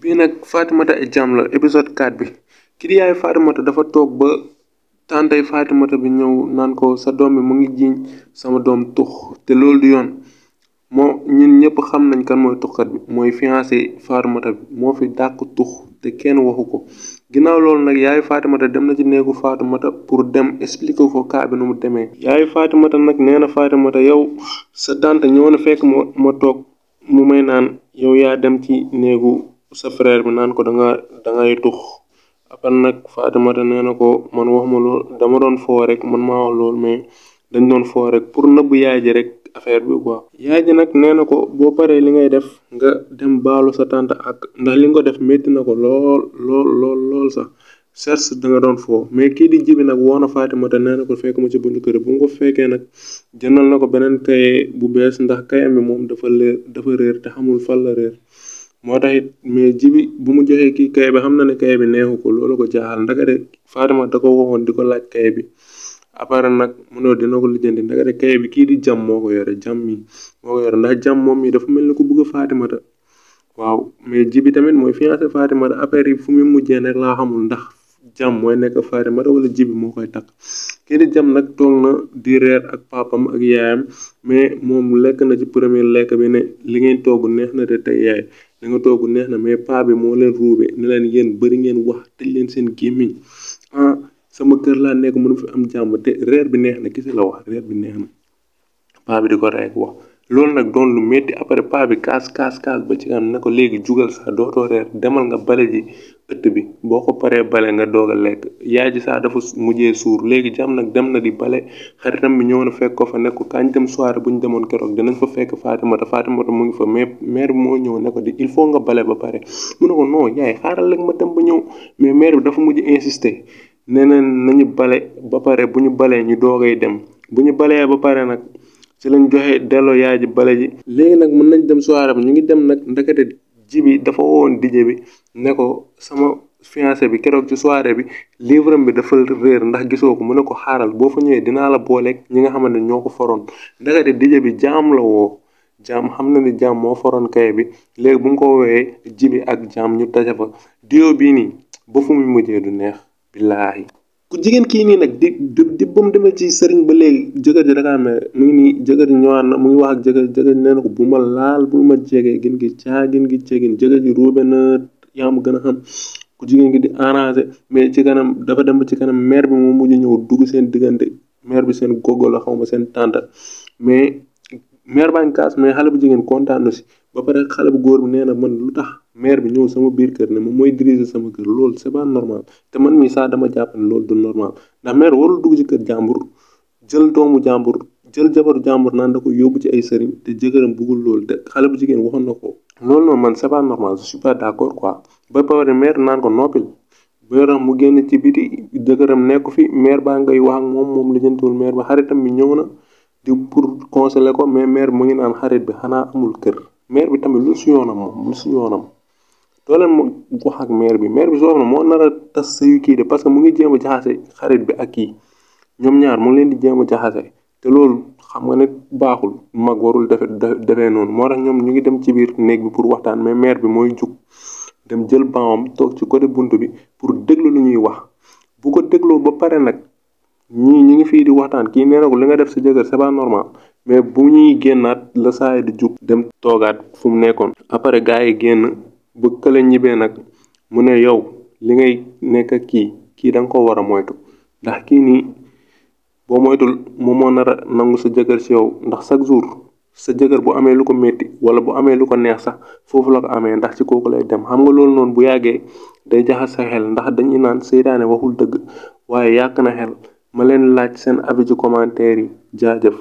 bii nag Fatimata et Jam la épisode 4 bi ki di yaay Fatimata dafa toog ba tàntay Fatimata bi ñëw naan ko sa doom bi mu ngi jiiñ sama doom tux te loolu du yoon moo ñun ñëpp xam nañ kan mooy tuxkat bi mooy fiancé Fatimata bi moo fi dàq tux te kenn waxu ko ginnaaw loolu nag yaay Fatimata dem na ci néegu Fatimata pour dem expliquer ko kaa bi nu mu demee yaay Fatimata nag nee na Fatimata yow sa tante ñëw na fekk ma toog mu may naan yow yaa dem ci néegu sa frère bi naan ko dangay tux après nag Fatimata nee na ko man waxuma loolu dama doon foo rek man maa wax loolu mais dañ doon foo rek pour nëbb yaay ji rek affaire bi quoi. yaay ji nag nee na ko boo paree li ngay def nga dem baalu sa tante ak ndax li nga ko def métti na ko lool sax certes da nga doon foo mais kii di jibi nag woo na Fatimata nee na ko fekk ma ci buntu kër bu nga ko fekkee nag jëndal na ko beneen kaye bu bees ndax kayam bi moom dafa réer te xamul fan la réer. moo tax it mais jibi bu mu joxee kii kaye bi xam na ne kaye bi neexu ko loolu ko jaaxal ndakate Fatimata da ko waxoon di ko laaj kaye bi après nag mu ne dina ko lijjanti ndakate kaye bi kii di jam moo ko yore jam mi moo ko yore ndax jam moom mi dafa mel ni ko bëgg Fatimata waaw mais jibi tamit mooy fiancé Fatimata affaire yi fu mu mujjee nag laa xamul ndax jam mooy nekk Fatimata wala jibi moo koy takk kii di jam nag toog na di reer ak papam ak yaayam mais moom lekk na ci premier lekk bi ne li ngeen togg neex na de tey yaay li nga togg neex na mais paa bi moo leen ruube ne leen yéen bëri ngeen wax tëj leen seen gémmiñ sama kër laa nekk mënu fi am jàmm te reer bi neex na kese la wax reer bi neex na paa bi di ko rek wax loolu nag doon lu métti après paa bi kaas ba ci kanam ne ko léegi jugal sax dootoo reer demal nga bale ji ëtt bi boo ko paree bale nga doog a lekk yaay ji sax dafa mujjee suur léegi jam nag dem na di bale xaritam bi ñëw na fekk ko fa nekk ko kañ dem soirée bu ñu demoon keroog dinañ fa fekk Fatimata mu ngi fa mais mère bi moo ñëw ne ko di il faut nga bale ba pare mu ne ko non yaay xaaral rek ma dem ba ñëw mais mère bi dafa mujj insister nee na nañu bale ba pare bu ñu balee ñu doogay dem bu ñu balee ba pare nag ci lañ joxe delloo yaay ji bale ji léegi nag mën nañ dem soirée bi ñu ngi dem nag ndekete jibi dafa woon DJ bi ne ko sama fiancé bi keroog ci soirée bi livre bi dafa réer ndax gisoo ko mu ne ko xaaral boo fa ñëwee dinaa la booleeg ñi nga xamante ne ñoo ko foroon ndekete DJ bi jaam la woo jaam xam na ni jaam moo foroon kaye bi léegi bu nga ko woowee jibi ak jaam ñu taja fa dio bii nii ba fu mu mujjee du neex billaahi ku jigéen kii nii nag di ba mu demee ci sëriñ ba léegi jëkkër ji dakaa me mu ngi nii jëkkër ji ñëwaat na mu ngi wax ak jëkkër nee na ko bu ma laal bu ma jegee gën gi cegin jëkkër ji ruube na yaa ma gën a xam ku jigéen gi di arrangé mais ci kanam dafa dem ba ci kanam mère bi moo mujj ñëw dugg seen diggante mère bi seen gogo la xaw ma seen tànta mais mère baa ngi kaas mais xale bu jigéen kontaan na si ba pare xale bu góor bi nee na man lu tax mère bi ñëw sama biir kër ne moom mooy diriger sama kër loolu c'est pas normal te man mii sax dama jàpp ne loolu du normal ndax mère warul dugg ci kër jàmbur jël doomu jàmbur jël jabaru jàmbur naan da ko yóbbu ci ay sëriñ te jëkkëram bëggul loolu te xale bu jigéen waxoon na ko loolu noonu man c'est pas normal je suis pas d'accord quoi ba pare mère naan ko noppil ba tax mu génn ci biti jëkkëram nekku fi mère baa ngay wax ak moom lijjantiwul mère ba xaritam bi ñëw na di pour consoler ko mais mère mu ngi naan xarit bi xanaa amul kër mère bi tamit lu su yoonam moom lu su yoonam doo leen mo wax ak mère bi soo xam ne moo nar a tas sayu kii de parce que mu ngi jéem a jaxase xarit bi ak kii ñoom ñaar mu ngi leen di jéem a jaxase te loolu xam nga ne baaxul mag warul defee noonu moo tax ñoom ñu ngi dem ci biir néeg bi pour waxtaan mais mère bi mooy jug dem jël banam toog ci côté bunt bi pour déglu lu ñuy wax bu ko dégloo ba pare nag ñii ñi ngi fii di waxtaan kii nee na ko li nga def sa jëkkër c'est pas normal mais bu ñuy génnaat la saay di jug dem toogaat fu mu nekkoon après gars yi génn bu kële ñibbee nag mu ne yow li ngay nekk ak kii da nga ko war a moytu ndax kii nii boo moytul moom moo nar a nangu sa jëkkër ci yow ndax chaque jour sa jëkkër bu amee lu ko métti wala bu amee lu ko neex sax foofu la ko amee ndax ci kooku lay dem xam nga loolu noonu bu yàggee day jaxas sa xel ndax dañuy naan seytaane waxul dëgg waaye yàq na xel ma leen laaj seen avis ci commentaire yi jaajëf